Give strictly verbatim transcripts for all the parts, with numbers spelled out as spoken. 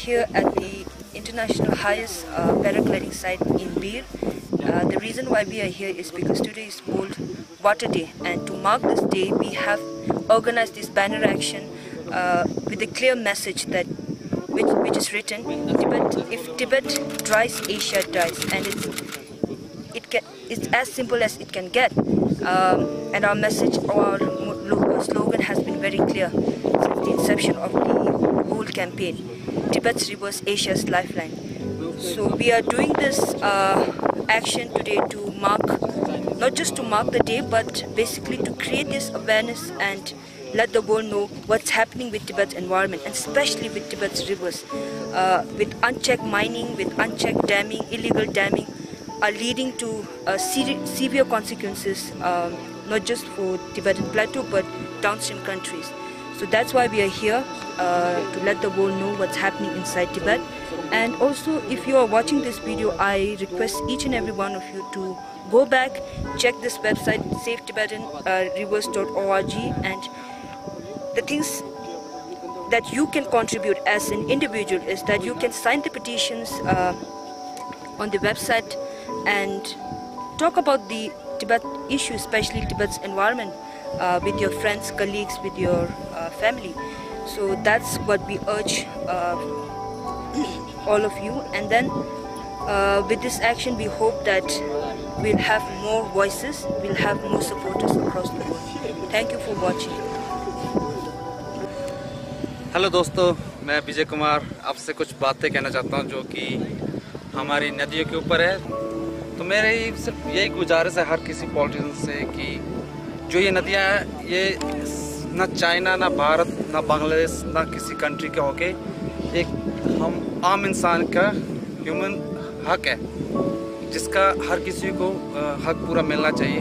Here at the international highest uh, paragliding site in Bir. Uh, the reason why we are here is because today is World Water Day, and to mark this day, we have organized this banner action uh, with a clear message that which, which is written: Tibet, if Tibet dries, Asia dies, and it's it can it's as simple as it can get. Um, and our message, our mo- lo- slogan has been very clear since the inception of the whole campaign: Tibet's Rivers, Asia's Lifeline. So we are doing this uh, action today to mark, not just to mark the day, but basically to create this awareness and let the world know what's happening with Tibet's environment, and especially with Tibet's rivers, uh, with unchecked mining, with unchecked damming, illegal damming, are leading to uh, seri- severe consequences, um, not just for Tibetan plateau but downstream countries. So that's why we are here uh, to let the world know what's happening inside Tibet. And also, if you are watching this video, I request each and every one of you to go back, check this website, save tibetan rivers dot org, and the things that you can contribute as an individual is that you can sign the petitions uh, on the website and talk about the Tibet issue, especially Tibet's environment, uh, with your friends, colleagues, with your uh, family. So that's what we urge uh, all of you. And then uh, with this action, we hope that we'll have more voices, we'll have more supporters across the world. Thank you for watching. Hello दोस्तों, मैं विजय कुमार आपसे कुछ बातें कहना चाहता हूँ जो कि हमारी नदियों के ऊपर है। तो मेरी सिर्फ यही गुजारिश है हर किसी पॉलिटिशियन से कि जो ये नदियाँ हैं, ये ना चाइना, ना भारत, ना बांग्लादेश, ना किसी कंट्री के होके एक हम आम इंसान का ह्यूमन हक है, जिसका हर किसी को अ, हक पूरा मिलना चाहिए।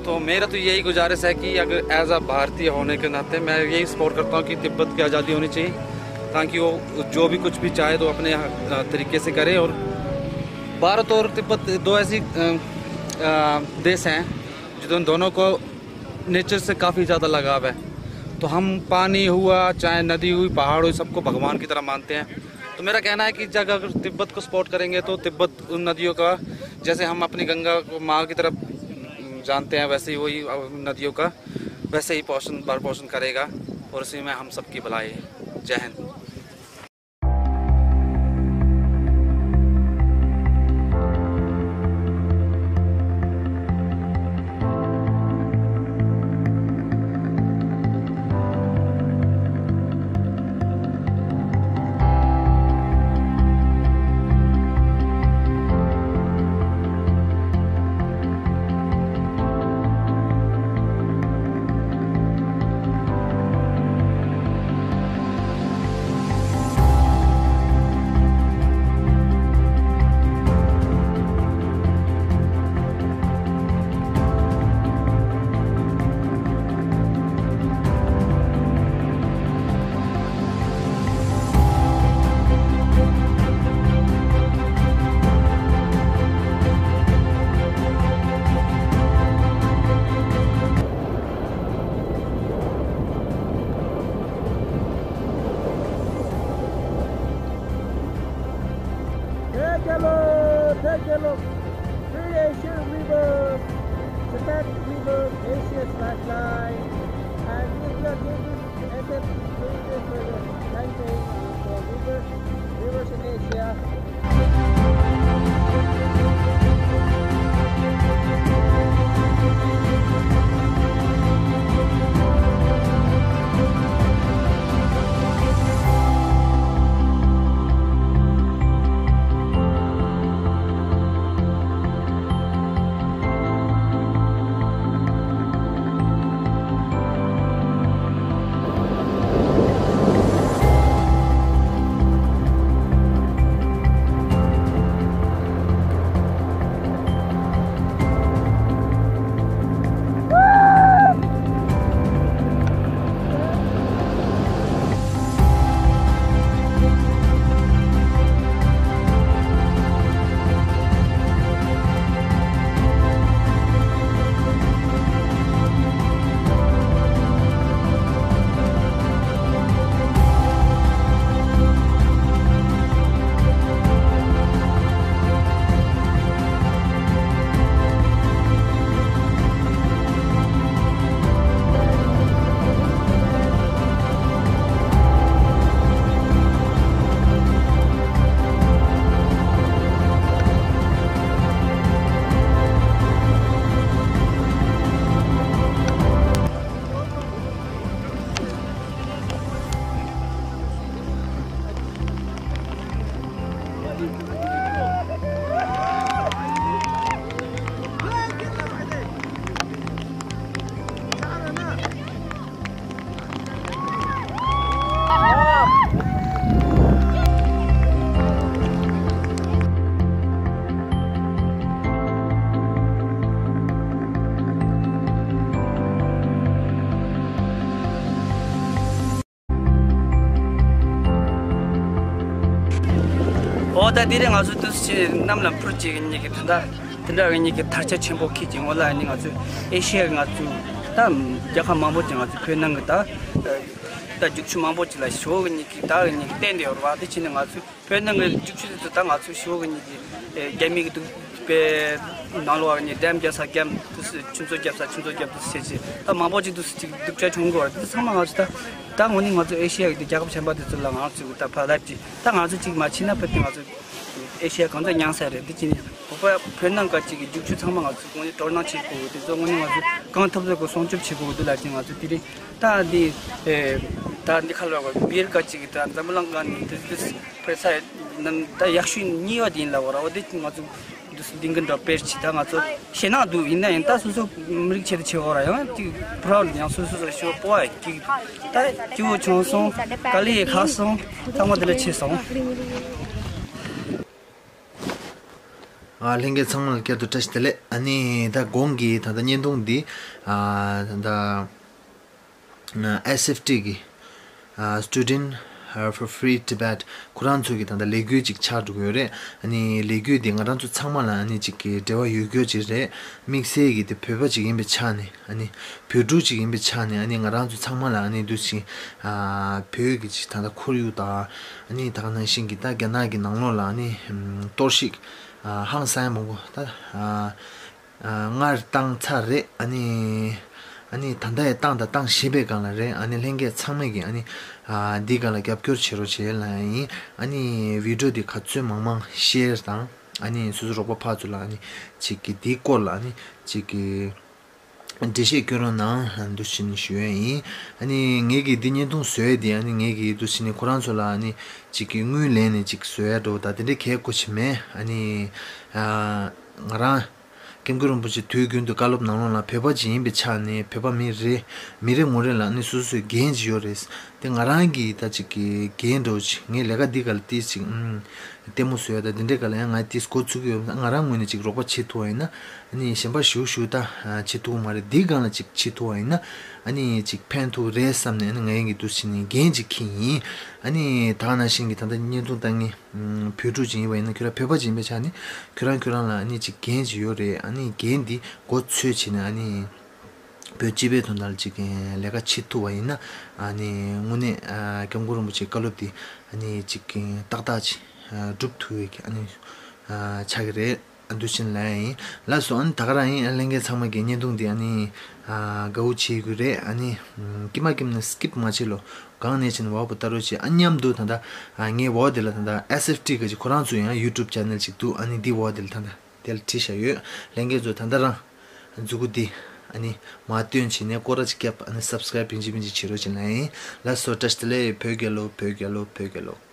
तो मेरा तो यही गुजारिश है कि अगर एज अ भारतीय होने के नाते मैं यही सपोर्ट करता हूँ कि तिब्बत की आज़ादी होनी चाहिए, ताकि वो जो भी कुछ भी चाहे तो अपने अ, तरीके से करे। और भारत और तिब्बत दो ऐसी अ, अ, देश हैं जो दोनों को नेचर से काफ़ी ज़्यादा लगाव है। तो हम पानी हुआ, चाहे नदी हुई, पहाड़ हुई, सबको भगवान की तरह मानते हैं। तो मेरा कहना है कि जब अगर तिब्बत को सपोर्ट करेंगे तो तिब्बत उन नदियों का, जैसे हम अपनी गंगा को माँ की तरफ जानते हैं, वैसे ही वही नदियों का वैसे ही पोषण भरण पोषण करेगा। और इसी में हम सबकी भलाई है। जय Hind. Take a look, take a look. Three Asian rivers, Tibet rivers, Asia's lifeline. And if you are doing this, as a doing this for your campaign for rivers, rivers in Asia, འོ་ད་དེ་རིང་ང་ཚོ་འདུག་སེ་གནམ་ལ་འཕུར་བྱེད་ཀྱི་གཉིས་ཀྱི་དེ་འདྲ་དེ་འདྲ་གི་གཉིས་ཀྱི་དར་ཆ་ཆེན་པོ་འཁྱེར་གྱི་ངོ་ལ་ནི་ང་ཚོ་ཨེ་ཤི་ཡ་གི་ང་ཚོ་ད་རྒྱལ་ཁབ་མང་པོ་ཅིག་ང་ཚོ་བོད་ནང་གི་ད་ད་རྒྱུག་ཆུ་མང་པོ་ཅིག་ལ་ཞོ་གི་གཉིས་ཀྱི་ད་གི་གཉིས་ཀྱི་བསྟན་ཏེ་ཡོད་རེད་བ། དེ་བྱས་ནས་ང་ཚོ་བོད་ནང་གི་རྒྱུག་ཆུ་དེ་ཚོ་ད་ང་ཚོ་ཞོ་གི་གཉིས་ཀྱི་རྒྱ་མི་གི་འདུག་པའི་ནང་ལོགས་ནས་འགྲེམས་རྒྱག་ས་རྒྱབ་དུས་སུ་ཆུ་མཚོ་རྒྱབ་ས་ཆུ་མཚོ་རྒྱབ་དུས་སུ་བྱས་རྗེས་ད་མང་པོ་ཅིག་དུས་སུ་ཅིག་སྡུག་ཅག་བྱུང་དགོས་རེད། དེ་ཚང་མ་ང་ཚོ་ད་ད་དངོས་གནས་ང་ཚོ་ཨེ་ཤི་ཡ་གི་དེ་རྒྱལ་ཁབ་གཞན་པ་དེ་ཚོ་ལ་ང་ཚོ་གི་ད་ཕར་ལབ་ཀྱི་ད་ང་ཚོ་ཅིག་མ་ཕྱིན་ན་ཕུད་དེ་ང་ཚོ་ཨེ་ཤི་ཡ་གང་ཚ་མྱངས་ས་རེད། དེ་ཅི་ནས་བོད་པ་བོད་ནང་ག་ཅིག་གི་རྒྱུག་ཆུ་ཚང་མ་ང་ཚོ་དངོས་གནས་དོ་སྣང་བྱེད་དགོས་དེ་ཚོ་དངོས་གནས་ང་ཚོ་གང་ཐུབ་ཐུབ་གི་སྲུང་སྐྱོབ་བྱེད་དགོས་འདུག་ལབ་ཀྱི་ང་ཚོ་དེ་རིང་ད་འདི་ད་འདི་ཁ་ལོ་གི་མི་རིགས་ག་ཅིག་གི་ད་འཛམ་བུ་གླིང་ག་ནས་དེ་དེ་ཕེ་ས་ནམ་ད་ཡག་ཤོས་གཉིས་པ་དེ་ཡིན་ལབ་པ་ར། འོ་དེ་ང་ཚོ་འདུག་སེ་ལྡིང་གི་འདྲ་དཔེར་ཆི་ད་ང་ཚོ་ཞེད་སྣང་འདུག་ཡིན་ན་ཡང་ད་སོ་སོ་མི་རིགས་ཆེད་དུ་བྱེད་དགོས་ར། ཡང་ཅིག་པྲའུ་ཌི་ཡང་སོ་སོ་སོ་ཞོ་པོ་ཨ་ཅིག་ད་སྐྱིད་པོ་བྱུང་སོང་། དཀའ་ལས་ཁག་སོང་། ཚང་མ་དེ་འདྲ་བྱས་སོང་། ཨ་ལྷན་རྒྱས་ཚང་མ་ལ་བསྐྱར་དུ་བཀྲ་ཤིས་བདེ་ལེགས། ཨ་ནི་ད་གོང་གི་ད་ལྟ་བརྙན་ཐུང་འདི་ཨ་ད་ལྟ་ཨེས་ཨེཕ་ཊི་གི་ཨ་Student for Free Tibet ཁོ་རང་ཚོ་གི་ད་ལྟ་ལས་འགུལ་ཅིག་ཆགས་འགྲོ་གི་ཡོད་རེད། ཨ་ནི་ལས་འགུལ་འདི་ང་རང་ཚོ་ཚང་མ་ལ་ཨ་ནི་ཅིག་གི་འབྲེལ་བ་ཡོད་རྒྱུ་ཅིག་རེད། དམིགས་བསལ་གྱི་དེ་བོད་པ་ཅིག་ཡིན་པའི་ཆ་ནས་ཨ་ནི་བོད་ཕྲུག་ཅིག་ཡིན་པའི་ཆ་ནས་ཨ་ནི་ང་རང་ཚོ་ཚང་མ་ལ་ཨ་ནི་འདུག་སེ་ཨ་བོད་ཀྱི་ཅིག་ད་ལྟ་ཁོར་ཡུག་དང་ཨ་ནི་ད་ག་ནང་བཞིན་གྱི་ད་རྒྱ་ནག་གི་ནང་ལོགས་ལ་ཨ་ནི་ཨམ་གཏོར་བཤིག་ཨ་ཧང་སང་མང་པོ་ད་ཨ་ཨ་སྔར་བཏང་ཚར་རེད། ཨ་ནི་ཨ་ནི་ད་ལྟ་ཡང་བཏང་དང་བཏང་བཞིན་པའི་སྒང་ལ་རེད། ཨ་ནི་ལྷན་རྒྱས་ཚང་མས་ཀྱི་ཨ་ནི་ཨ་འདི་སྒང་ལ་རྒྱབ་སྐྱོར་བྱེད་རོགས་བྱེད་ལབ་ཡིན། ཨ་ནི་བི་ཌི་ཡོ་འདི་ག་ཚོད་མང་མང་ཤེར་དང་ཨ་ནི་སོ་སོ་རོགས་པ་ཕར་ཚུར་ལ་ཨ་ནི་ཅིག་གི་འདིའི་སྐོར་ལ་ཨ་ནི་ཅིག་གི་འགྲེལ་བཤད་སྐྱོན་རོགས་གནང་འདུག་སེ་ནི་ཞུ་ཡ་ཡིན། ཨ་ནི་ངེད་ཀྱིས་འདི་བརྙན་ཐུང་བཟོ་ཡ་འདི་ཨ་ནི་ངེད་ཀྱིས་འདུག་སེ་ནི་ཁོ་རང་ཚོ་ལ་ཨ་ནི་ཅིག་གི་དངུལ་ལེན་ནས་ཅིག་བཟོ་ཡ་འགྲོ་ད་དེ་འདྲའི་གལ་དགོས་ཆེ་མེད། ཨ་ནི་ཨ་ང་རང་སྐྱབས་མགོན་རིན་པོ་ཆེ་དུས་རྒྱུན་དུ་བཀའ་སློབ་ནང་ལོགས་ལ་བོད་པ་ཅིག་ཡིན་པའི་ཆ་ནས་བོད་པ་མི་རེ་མི་རེ་ངོ་རེ་ལ་ཨ་ནི་སོ་སོའི་འགན་ཅིག་ཡོད་རེད། དེ་ང་རང་གི་ད་ཅིག་གི་འགན་འགྲོ་ཅིག་ངའི་ལས་ཀ་འདི་ག་ལ་ཏིས་ཅིག་ཨུམ། ལྟད་མོ་བཟོ་ཡ་ད་འདི་འདྲའི་སྒང་ལ་ཡང་ང་ཏིས་འགོ་ཚུགས་ཀྱི་ཡོད། ང་རང་ངོས་ནས་ཅིག་རོགས་པ་བྱེད་ཐུབ་པ་ཡིན་ན་ཨ་ནི་གཞན་པ་ཞུ་ཞུ་ད་བྱེད་ཐུབ་ཀྱི་མ་རེད། འདི་སྒང་ལ་ཅིག་བྱེད་ཐུབ་པ་ཡིན་ན་ཨ་ནི་ཅིག་ཕན་ཐོགས་རེད་བསམ་ནས་ཨ་ནི་ང་ཡིན་གྱི་འདུག་ཕྱིན་ནས་འགན་ཅིག་འཁྱེར་ཡིན། ཨ་ནི་ད་ག་ནང་བཞིན་གྱི་ད་ལྟ་བརྙན་ཐུང་ལྟ་མཁན་བོད་ཕྲུག་ཅིག་ཡིན་པ་ཡིན་ན་ཁྱོད་རང་བོད་པ་ཅིག་ཡིན་པའི་ཆ་ནས་ཁྱོད་རང་ཁྱོད་རང་ལ་ཨ་ནི་ཅིག་འགན་ཅིག་ཡོད་རེད། ཨ་ནི་འགན་འདི་འགོ་ཚུགས་བྱས་ནས་ཨ་ནི་བོད་སྤྱི་པའི་དོན་དག་ལ་ཅིག་ལས་ཀ་བྱེད་ཐུབ་པ་ཡིན་ན་ཨ་ནི་དངོས་གནས་སྐྱབས་མགོན་རིན་པོ་ཆེའི་བཀའ་སློབ་འདི་ཨ་ནི་ཅིག་ཏག་ཏག་ཅིག་སྒྲུབ་ཐུབ་ཡས་ཀྱི་ཨ་ནི་ཆགས་ཀྱི་རེད། འདུག་ཕྱིན་ལ་ཡིན་ལགས་སོ། ཨ་ནི་ད་ག་རང་ཡིན། ཨ་ལྷན་རྒྱས་ཚང་མ་གི་བརྙན་ཐུང་འདི་ཨ་ནི་དགའ་བོ་བྱེད་དགོས་རེད། ཨ་ནི་ཀྱི་མ་ཀྱི་མ་ན་སི་ཀིབ་མ་བྱེད་ལོ། གང་ནས་ཕྱིན་བ་པོ་ལྟ་རོགས་བྱེད། ཨ་མཉམ་དུ་ད་ལྟ་ངའི་འོག་དེ་ལ་ད་ལྟ་ཨེས་ཨེཕ་ཊི་ག་ཅིག་ཁོ་རང་ཚོ་ཡང་ཡུ་ཊུབ་ཆེ་ནལ་ཅིག་འདུག་ཨ་ནི་འདི་འོག་དེ་ལ་ད་ལྟ་དེ་ལ་བྲིས་བཞག་ཡོད། ལྷན་རྒྱས་ཚོ་ད་ལྟ་རང་མཛུ་གུ་འདི་ཨ་ནི་མ་བཏོན་བྱས་ནས་སྐོར་ར་ཅིག་བརྒྱབ། ཨ་ནི་སབ་སི་ཀ་རེབ་ཡིན་གཅིག་མིན་གཅིག་བྱེད་རོགས་བྱེད་ལ་ཡིན་ལགས་སོ། བཀྲ་ཤིས་བདེ་ལེགས། བོད་རྒྱལ་ལོ། བོད་རྒྱལ་ལོ། བོད་རྒྱལ་ལོ།